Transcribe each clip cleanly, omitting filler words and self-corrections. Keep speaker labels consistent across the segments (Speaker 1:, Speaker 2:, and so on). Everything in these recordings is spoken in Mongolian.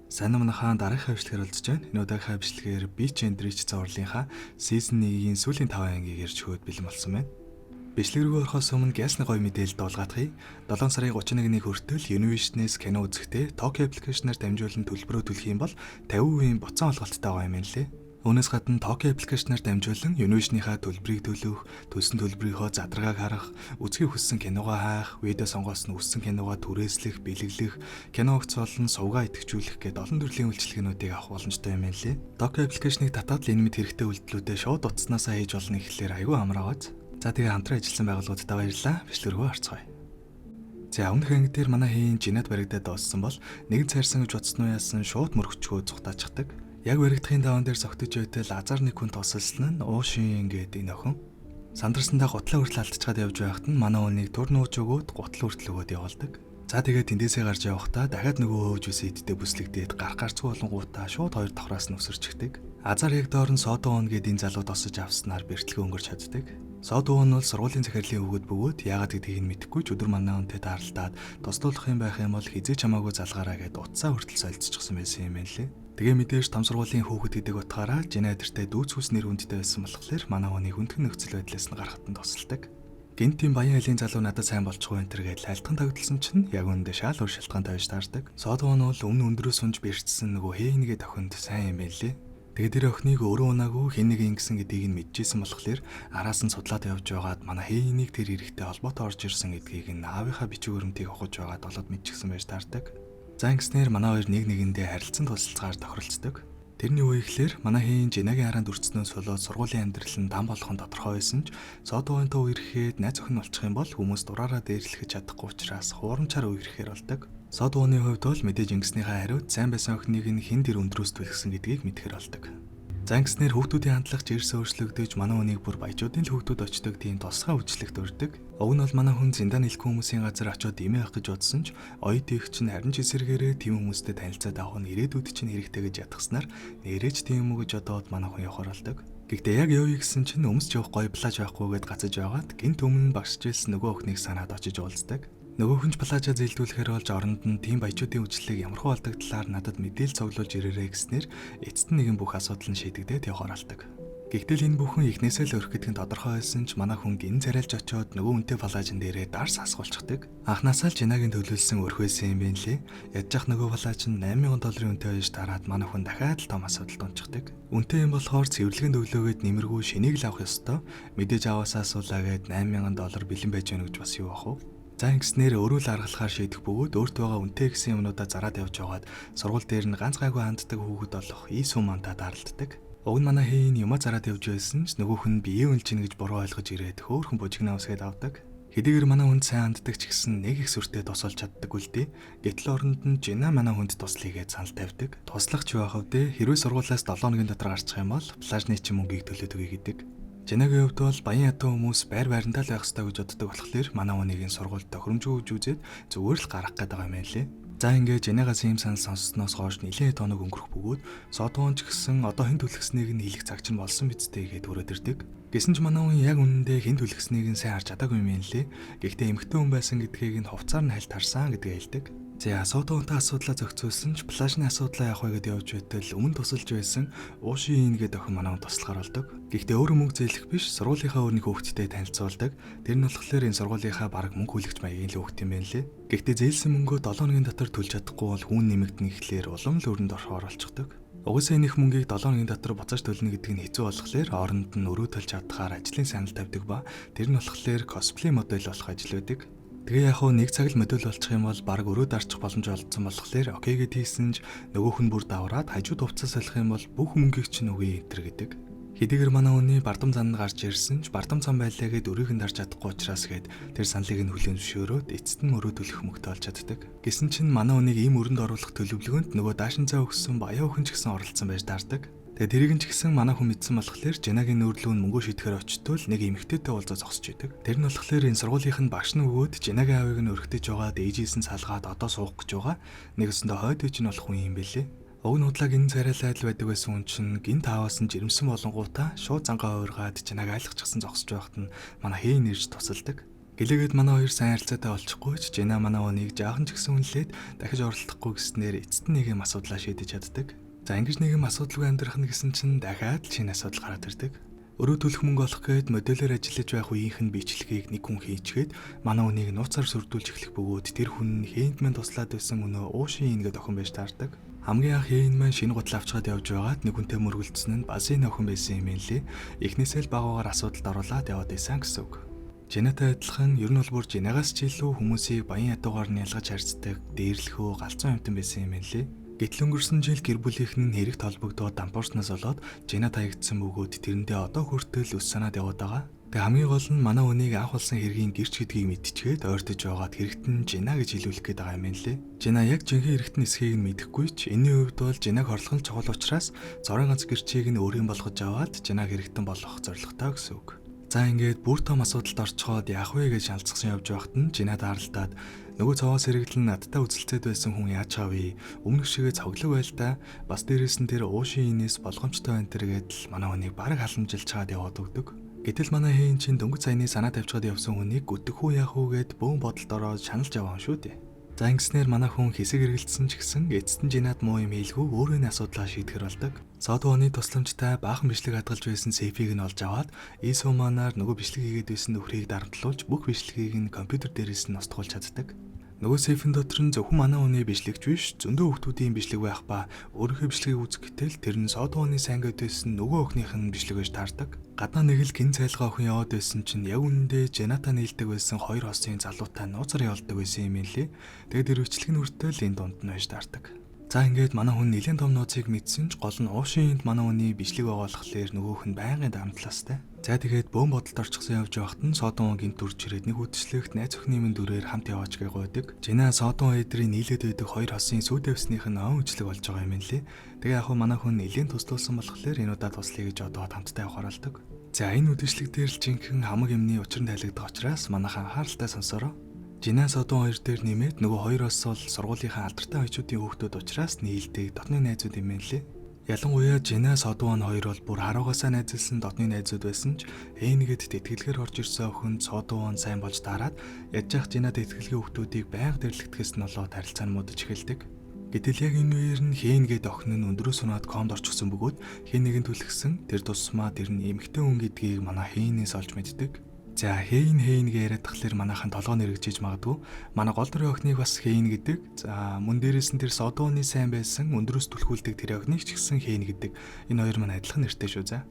Speaker 1: Сайн уу, манайхаа, дараагийнхаа бичлэгээр уулзаж байна. Энэ удаагийнхаа бичлэгээр Beach and Rich цувралынхаа Season 1-ийн сүүлийн 5 ангийг ярьж өгөхөд бэлэн болсон байна. Бичлэг рүү орохоос өмнө гясны гоё мэдээлэл дуулгаадахъя. 7 сарын 31-ний хүртэл Univision-ээс кино үзэхдээ Tokyo application-аар дамжуулан төлбөрөө төлөх юм бол 50% буцаан олголттой байгаа юм байна лээ. Үүнээс гадна Tokyo application-аар дамжуулан Univision-ийнхаа төлбөрийг төлөх, төлсөн төлбөрийнхөө задаргааг харах, үзэхийг хүссэн киногоо хайх, видео сонгоос нь хүссэн киногоо түрээслэх, бэлэглэх, кино өгц болон сувгаа идэвхжүүлэх гээд олон төрлийн үйлчилгээнүүдийг авах боломжтой юм байна лээ. Tokyo application-ыг татаад л энэ мэт хэрэгтэй үйлдэлүүдээ шууд утаснаасаа хийж болно гэхлээр айгүй амар байгааз. За, тэгээ хамтран ажилласан байгууллагуудад баярлалаа. Бичлэг рүү орцгоё. За, өмнөх анги дээр манай хийн Жинад баригдаад дууссан бол нэгэн цайрсан гэж бодсон уу яасан, шууд мөрөгчгөө зүхтаачдаг. Яг баригдахын даван дээр зогтож байтал азар нэг хүн тусалсан нь уушин гэдэг энэ охин. Сандарсандаа гутлаа хүртэл алдчихад явж байхад нь манай хүнийг тур нууж өгөөд гутал хүртэл өгөөд явуулдаг. За, тэгээд тэндээсээ гарч явахдаа дахиад нөгөө хөөж үсэн идтэй бүслэгдээд гарах гарцгүй болонгуудаа шууд хоёр давхраас нь өсөрчихдөг. Азар яг доор нь Содоон гэдэг энэ залуу тосож авснаар бэртлгээ өнгөрч чаддаг. Содоон бол сургуулийн захирлын өгөөд бөгөөд яагаад гэдгийг нь мэдэхгүй ч өдөр манай хүнтэй тааралдаад туслуулах юм байх юм бол хизээч хамаагүй залгаараа гэд утсаа хүртэл солилцчихсан байсан юм байна лээ. Тэгээ мэдээж том сургуулийн хүүхэд гэдэг утгаараа Жина эдэртэй дүүц хүс нэр хүндтэй байсан болохоор манай хүнийг хүндхэн нөхцөл байдлаас нь гарахад нь тусалдаг. Гэнт тийм баян айлын залуу надад сайн болчихгүй энэ төр гэж айлтган тавигдалсан чинь яг үүндээ шал өөр шалтгаан тавьж таардаг. Содоон бол өмнө өндрөөс унж бэрчсэн нөгөө хээнгээ тохинд сайн юм байлээ. Тэгээд тэр охиныг өөрөө унаагүй, хэн нэг ингэсэн гэдгийг нь мэдчихсэн болохоор араас нь судлаад явж байгаад манай хээнийг тэр эрэгтэй холбоотой орж ирсэн гэдгийг нь аавынхаа бичиг баримтыг ухаж байгаад олоод мэдчихсэн байж таардаг. За, ингэснээр манай хоёр нэг нэгэндээ харилцан тусалцгаар тохиролцдог. Тэрний үе ихлээр манай хийн Жинагийн хараанд өртснөөс болоод сургуулийн амьдрал нь дам болгон тодорхой байсан ч Содугийн төв ирэхэд найз охин болчих юм бол хүмүүс дураараа дээрлэхэж чадахгүй учраас хуурамчаар үерхэхээр болдог. Содугийн хувьд бол мэдээж ингэснийхаа хариуд сайн байсан охиныг нь хэн тэр өндрөөс түлхсэн гэдгийг мэдэхэр болдог. За, ингэснээр хүүхдүүдийн хандлага жирс өөрчлөгдөж, манай хүнийг бүр баяжуудын л хүүхдүүд очдог тийм тусгай үйлчлэгт өрдөг. Уг нь бол манай хүн зиндан хэлэхгүй хүмүүсийн газар очиод эмээ авах гэж бодсон ч оюут их чинь харин ч эсэргээрээ тийм хүмүүстэй танилцаад авах нь ирээдүйд чинь хэрэгтэй гэж ятгахснаар нэрэж тийм үү гэж бодоод манай хүн явахар болдог. Гэхдээ яг явъя гэсэн чинь өмсч явах гоё плаж байхгүйгээд гацаж байгаад гинт өмнө багшж байсан нөгөө охиныг санаад очиж уулздаг. Нөгөө хүн ч плажаа зээлдүүлэхээр болж оронд нь тийм баяжуудын үйлчлэгийг ямархуу болдог талаар надад мэдээлэл цуглуулж ирээрэй гэснээр эцэст нь нэгэн бүх асуудал нь шийдэгдээд явахаар алдаг. Гэхдээ л энэ бүхэн эхнээсээ л өрөх гэдэг нь тодорхой байсан ч манай хүн гин царайлж очиод нөгөө үнтэй плажин дээрээ дарс асгуулчихдаг. Анхнаасаа л Жинагийн төлөвлөсөн өрх байсан юм байна лээ. Ядж нөгөө плаж нь 8000 долларын үнэтэй байж тараад манай хүн дахиад л том асуудалд унчихдаг. Үнэтэй юм болохоор цэвэрлэгийн төвлөөгээд нэмэргүй шинийг л авах ёстой. Мэдээж аваасаа асуулаа гээд 8000 доллар бэлэн байж байна гэж бас юу ах вэ? За, ингэснээр өөрөө л аргалахаар шийдэх бөгөөд өөртөө байгаа үнэтэй гэсэн юмнуудаа зараад явж байгаад сургууль дээр нь ганц гайгүй ханддаг хүүхэд болох Ийсү мантад даралддаг. Уг нь манай хийн юма зараад явж байсан ч нөгөөх нь биеэ үнэлж ийн гэж буруу ойлгож ирээд хөөхөн бужигнаа үсгээд авдаг. Хэдийгээр манай хүнд сайн ханддаг ч гэсэн нэг их сүртэй тусалж чаддаггүй л дээ. Гэтэл оронд нь Жина манай хүнд туслая гэж санал тавьдаг. Туслах ч байх вэ? Хэрвээ сургуулиас 7 хоногийн дотор гарчих юм бол плажны чинь мөнгийг төлөөд өгье гэдэг. Жинагийн хувьд бол баян ядуу хүмүүс байр байрандаа л байх ёстой гэж боддог болохоор манай хүнийг энэ сургуульд тохиромжгүй гэж үзээд зүгээр л гаргах гээд байгаа юм байна лээ. За, ингээд Жинагаас ийм санал сонссоноос хойш нэлээд хоног өнгөрөх бөгөөд Содуун ч гэсэн одоо хэн түлхсэнийг нь хэлэх цаг чинь болсон биз дээ гэдээ хүрээд ирдэг. Гэсэн ч манай хүн яг үнэндээ хэн түлхсэнийг нь сайн харж чадаагүй юм байна лээ. Гэхдээ эмэгтэй хүн байсан гэдгийг нь хувцаар нь хальт харсан гэдгээ хэлдэг. За, Содуунтай асуудлаа зохицуулсан ч плажны асуудлаа явах вэ гэдээ явж байтал өмнө тусалж байсан Ууши ин гэдэг охин манай хүн туслахаар болдог. Гэхдээ өөрөө мөнгө зээлэх биш, сургуулийнхаа өөр нэг хүүхэдтэй танилцуулдаг. Тэр нь болохоор энэ сургуулийнхаа бараг мөнгө хүлэгч маягийн л хүүхэд юм байна лээ. Гэхдээ зээлсэн мөнгөө 7 хоногийн дотор төлж чадахгүй бол хүн нэмэгдэнэ гэхлээр улам л өрөнд орохоор болчихдог. Угаасаа энэ их мөнгийг 7 хоногийн дотор буцааж төлнө гэдэг нь хэцүү болохоор оронд нь өрөө төлж чадхаар ажлын санал тавьдаг ба тэр нь болохоор косплей модель болох ажил байдаг. Тэгээ яг хуу нэг цаг л модель болчих юм бол баг өрөө дарчих боломж олдсон болохоор okay гэд хийсэн ч нөгөөх нь бүр давраад хажууд хувцас солих юм бол бүх мөнгийг чинь өгье энэ гэдэг. Хэдийгээр манай хүний бардам зан гарч ирсэн ч бардам зан байлаа гэд өрийг нь дарж чадахгүй учраас гээд тэр саналыг нь хүлээн зөвшөөрөөд эцэст нь мөрөө төлөх мөнгөтэй олж чаддаг. Гэсэн чинь манай хүнийг ийм өрөнд оруулах төлөвлөгөөнд нөгөө даашин цай өгсөн баян өхөн ч гэсэн оролцсон байж таардаг. Тэгээ тэрийг нь ч гэсэн манай хүн мэдсэн болохоор Жинагийн нүүрлүү нь мөнгөө шидэхээр очтол нэг эмэгтэйтэй уулзаа зогсож идэг. Тэр нь болохоор энэ сургуулийнх нь багш нь өгөөд Жинагийн аавыг нь өргөтөж байгаа дээжээс нь салгаад одоо суух гэж байгаа. Нэг өсөндөө хойд ээж нь болох хүн юм бэлээ. Уг нь худлааг энэ царайлаад л байдаг байсан хүн чинь гинт ааваас нь жирэмсэн болонгуудаа шууд зангаа уургаад Жинаг айлгчихсан зогсож байхад нь манай хийн ирж тусалдаг. Гэлээгээд манай хоёр сайн харилцаатай болчихгүй ч Жина манай хүнийг жаахан ч гэсэн үнэлээд дахиж оролдохгүй гэснээр эцэст нь нэг юм асуудлаа шийдэж чаддаг. За ингэж нэг юм асуудалгүй амьдрах нь гэсэн чинь дахиад л шинэ асуудал гараад ирдэг. Өрөө төлөх мөнгө олох гээд моделоор ажиллаж байх үеийнх нь бичлэгийг нэг хүн хийчгээд манай хүнийг нууцаар сүрдүүлж эхлэх бөгөөд тэр хүн нь хээнд мэн туслаад байсан өнөө уушин ингээд охин байж таардаг. Хамгийн анх Хейн маань шинэ гутал авчгаад явж байгаад нэг хүнтэй мөргөлдсөн нь бас энэ охин байсан юм лээ. Эхнээсээ л багаагаар асуудалд оруулаад яваад исэн гэсэн үг. Женатай адилхан ер нь бол бүр Женагаас ч илүү хүмүүсийг баян ядуугаар нь ялгаж харьцдаг, дээрлэхөө галзуу амтан байсан юм лээ. Гэтэл өнгөрсөн жил гэр бүлийнх нь хэрэг толбогдоод дампуурснаас болоод Жена таягдсан бөгөөд тэрэндээ одоо хүртэл өс санаад яваад байгаа. Тэгээ хамгийн гол нь манай хүнийг анх болсон хэргийн гэрч гэдгийг мэдчихээд ойртож байгаад хэрэгт нь Жина гэж хэлүүлэх гээд байгаа юм лээ. Жина яг жинхэнэ хэрэгтэн эсхийг нь мэдэхгүй ч энэний хувьд бол Жинаг хорлох нь чухал учраас зургийн ганц гэрчийг нь өөрийн болгож аваад Жинаг хэрэгтэн болгох зорилготой гэсэн үг. За ингээд бүр том асуудалд орцоход яах вэ гэж шалцсан явж байхад нь Жина даралтаад нөгөө цовоос хэрэглэн надтай үзэлцээд байсан хүн яаж чавъя? Өмнөх шигээ цоглог байл та. Бас дээрээс нь тэр уушин инээс болгоомжтой байна тэр гэдэл манай хүнийг бараг халамжилж чаад яваад өгдөг. Гэтэл манай хийн чинь дөнгөж саяны санаа тавьчихад явсан хүнийг гүтэх үү яах үү гэд бөөн бодолд ороод шаналж яваа юм шүү дээ. За ингэснээр манай хүн хэсэг эргэлдсэн ч гэсэн эцэст нь Жинад муу юм хийлгүй өөрөө нь асуудлаа шийдэхэр болдог. Содооны тусламжтай баахан бичлэг хадгалж байсан сейфийг нь олж аваад Исуманаар нөгөө бичлэг хийгээд байсан нөхрийг дарамтлуулж бүх бичлэгийг нь компьютер дээрээс нь устгуулж чаддаг. Нөгөө сейфэн дотор нь зөвхөн манай хүний бичлэгч биш, зөндөө хүүхдүүдийн бичлэг байх ба өөрийнхөө бичлэгийг үзэх гэтэл тэр нь Содооны сайн гэдээсэн нөгөө охиных нь бичлэг гэж таардаг. Гаднаа нэг л гин цайлгаа охин яваад байсан чинь яг үнэндээ Жената нийлдэг байсан хоёр хосын залуутай нууцаар явуулдаг байсан юм лээ. Тэгээд тэр бичлэг нь хүртэл энэ дунд нь байж таардаг. За ингээд манай хүн нэлээд том нууцыг мэдсэн ч гол нь уушин энд манай хүний бичлэг байгаа болохоор нөгөөх нь байнгын дарамтлаастай. За тэгээд бөөн бодолд орчихсон явж байхад нь Содон гинт үрж ирээд нэг үдшилтэд найз охины минь дүрээр хамт яваач гэж гуйдаг. Жина Содон эдрийн нийлээд байдаг хоёр хосын сүйд тавьсных нь он үжлэг болж байгаа юм лээ. Тэгээ яг хөө манай хүн нэлээд туслуулсан болохоор энэ удаа туслая гэж бодоод хамтдаа явахаар болдог. За энэ үдшилэг дээр л жинхэнэ хамаг юмны учир нь тайлагдах учраас манайхан анхааралтай сонсороо. Жина Содон хоёр дээр нэмээд нөгөө хоёр ос бол сургуулийнхаа алдартай баячуудын хүүхдүүд учраас нийлдэг дотны найзууд юм лээ. Ялангуяа Жина Содон хоёр бол бүр харуугаасаа найзалсан дотны найзууд байсан ч Энэгэд тэтгэлгээр орж ирсэн охин Содон сайн болж таарад ядж явах Жина тэтгэлгийн хүүхдүүдийг байнга дэрлэгдэхээс нь болоод харилцаа нь муудаж эхэлдэг. Гэтэл яг энэ үеэр нь Хэн гээд охин нь өндрөөс унаад комд орчихсон бөгөөд хэн нэгэн түлхсэн тэр тусмаа тэр нь эмэгтэй хүн гэдгийг манай Хэнээс олж мэддэг. За Хейн Хейн гэж яриад тахлаар манайхан толгой нэрэгжиж магадгүй. Манай гол дүрийн охиныг бас Хейн гэдэг. За мөн дээрээс нь тэр Содооны сайн байсан өндрөөс түлхүүлдэг тэр охиныг ч гэсэн Хейн гэдэг. Энэ хоёр маань адилхан нэртэй шүү за.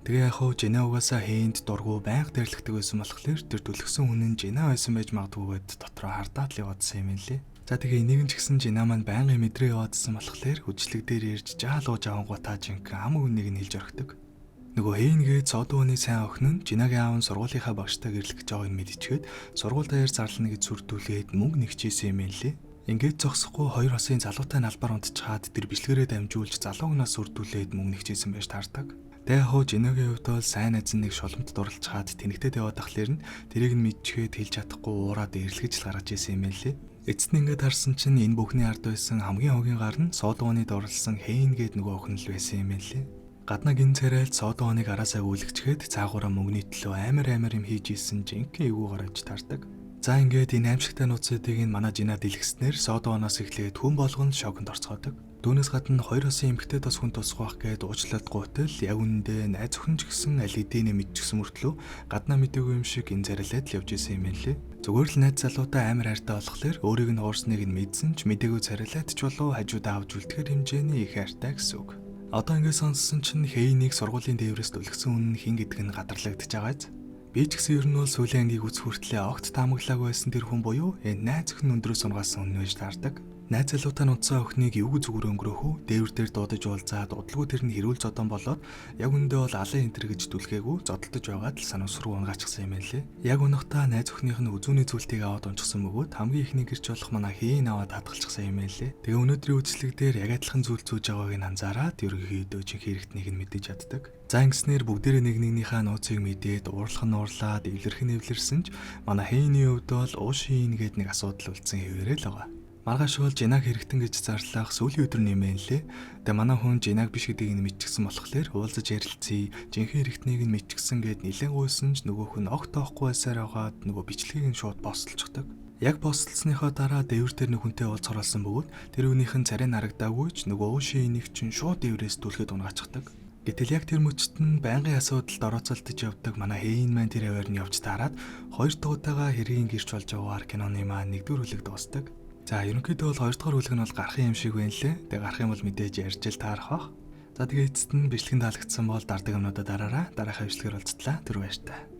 Speaker 1: Тэгээ яг хуу Жина угаасаа Хейнд дургу байнга дэрлэгдэг байсан болохоор тэр түлхсэн хүн нь Жина байсан байж магадгүйгээд дотроо хардаад л яваадсан юм лээ. За тэгээ энийг нь ч гэсэн Жина маань байнгын мэдрээ яваадсан болохоор хүчлэг дээр ирж жаал ууж авангуудаа жинхэнэ хамаг үннийг нь хэлж орхидог. Нөгөө Хейнгээд Содооны сайн охин нь Жинагийн аав нь сургуулийнхаа багштай гэрлэх гэж байгааг нь мэдчихээд сургууль даяар зарлана гэж сүрдүүлээд мөнгө нэгчээсэн юм лээ. Ингээд зогсохгүй хоёр хосын залуутай налбаар унтчихад тэр бичлэгээрээ дамжуулж залууг нас сүрдүүлээд мөнгө нэгчээсэн байж таардаг. Тэгээ хоо Жинагийн хувьд бол сайн найз нэг шуламт дурлцгаад тэнэгтэд яваад тахлаар нь тэрийг нь мэдчихээд хэлж чадахгүй уураад эрлэгж л гаргаж исэн юм лээ. Эцэст нь ингээд харсан чинь энэ бүхний ард байсан хамгийн хогийн гар нь Содооны дурлсан Хейн гээд нөгөө охин л байсан юм лээ. Гадна гин царайлд Содооныг араасаа гүйлгчгээд цаагаараа мөнгөний төлөө амар амар юм хийж исэн жинхэнэ эвгүй гараж таардаг. За ингээд энэ аимшигтай нууцуудыг нь манай Жина дэлгэснээр Содооноос эхлээд хүн болгоно шоконд орцгоодог. Түүнээс гадна хоёр хосын эмэгтэй тос хүн тусах байх гээд уучлалт гуйтал яг үнэндээ найз охин ч гэсэн аль хэдийнэ мэдчихсэн мөртлөө гаднаа мдээгүй юм шиг энэ царайлаад л явж исэн юм лээ. Зүгээр л найз залуутай амар хайртай болохоор өөрийг нь хуурсныг нь мэдсэн ч мдээгүй царайлаад ч болов хажуудаа авч үлдэхэр хэмжээний их хайртай гэсэн үг. Одоо ингэ сонссон чинь Хейнийг сургуулийн дээврээс түлхсэн үнэн нь хэн гэдг нь гадарлагдаж байгааз. Би ч гэсэн ер нь бол сүүлийн ангийг үзэх хүртлээр огт таамаглаагүй байсан тэр хүн буюу энэ найз охин өндрөөс унгаасан үнэн байж таардаг. Найз залуутай нутсан охиныг эвгүй зүгээр өнгөрөөх үү? Дээвэр дээр дуудаж уулзаад удалгүй тэр нь хэрүүл зодон болоод яг үндэ бол алан энтер гэж түлхээгүй зодолдож байгаад л санамсруу унгаачихсан юм байлээ. Яг өнөختөө найз охиных нь үзүүний зүйлтийг аваад унчихсан бөгөөд хамгийн ихний гэрч болох манай хийн аваад хадгалчихсан юм байлээ. Тэгээ өнөөдрийн үзлэг дээр яг адилхан зүйл зүүж байгааг нь анзаараад ерөнхийдөө чин хэрэгтнийг нь мэдэж чаддаг. За ингэснээр бүгдээрээ нэг нэгнийхээ нууцыг мэдээд уурлах нь уурлаад эвлэрх нь эвлэрсэн ч манай хейний хувьд бол уушийн гээд нэг асуудал үлдсэн хэвээрээ л байгаа. Маргааш бол Жинаг хэрэгтэн гэж зарлах сүүлийн өдөр нэмэн лээ. Тэгээ манай хүн Жинаг биш гэдгийг нь мэдчихсэн болохоор уулзаж ярилцъя. Жинхэнэ хэрэгтнийг нь мэдчихсэн гэд нилээн гуйсан ч нөгөөх нь огт тоохгүй байсаар байгаад нөгөө бичлэгийг нь шууд постлцдаг. Яг постлсныхоо дараа дээвэр дээр нэг хүнтэй уулзах болсон бөгөөд тэр хүнийх нь царай нарагдаагүй ч нөгөө уушийн энийг чинь шууд дээврээс түлхэд унагачихдаг. Гэтэл яг тэр мөчт нь байнгын асуудалд орооцолдож явдаг манай Хейн маань тэр аваар нь явж таарад хоёр дуугтайгаа хэргийн гэрч болж яваар киноны маань нэгдүгээр бүлэг дуусдаг. За, ерөнхийдөө бол хоёрдугаар бүлэг нь бол гарах юм шиг байна лээ. Тэгээ гарах юм бол мэдээж ярьж л таарах бах. За, тэгээ эцэст нь бичлэг нь таалагдсан бол дардаг юмнуудаа дараараа. Дараагийн бичлэгээр уулзтлаа. Түр баяртай.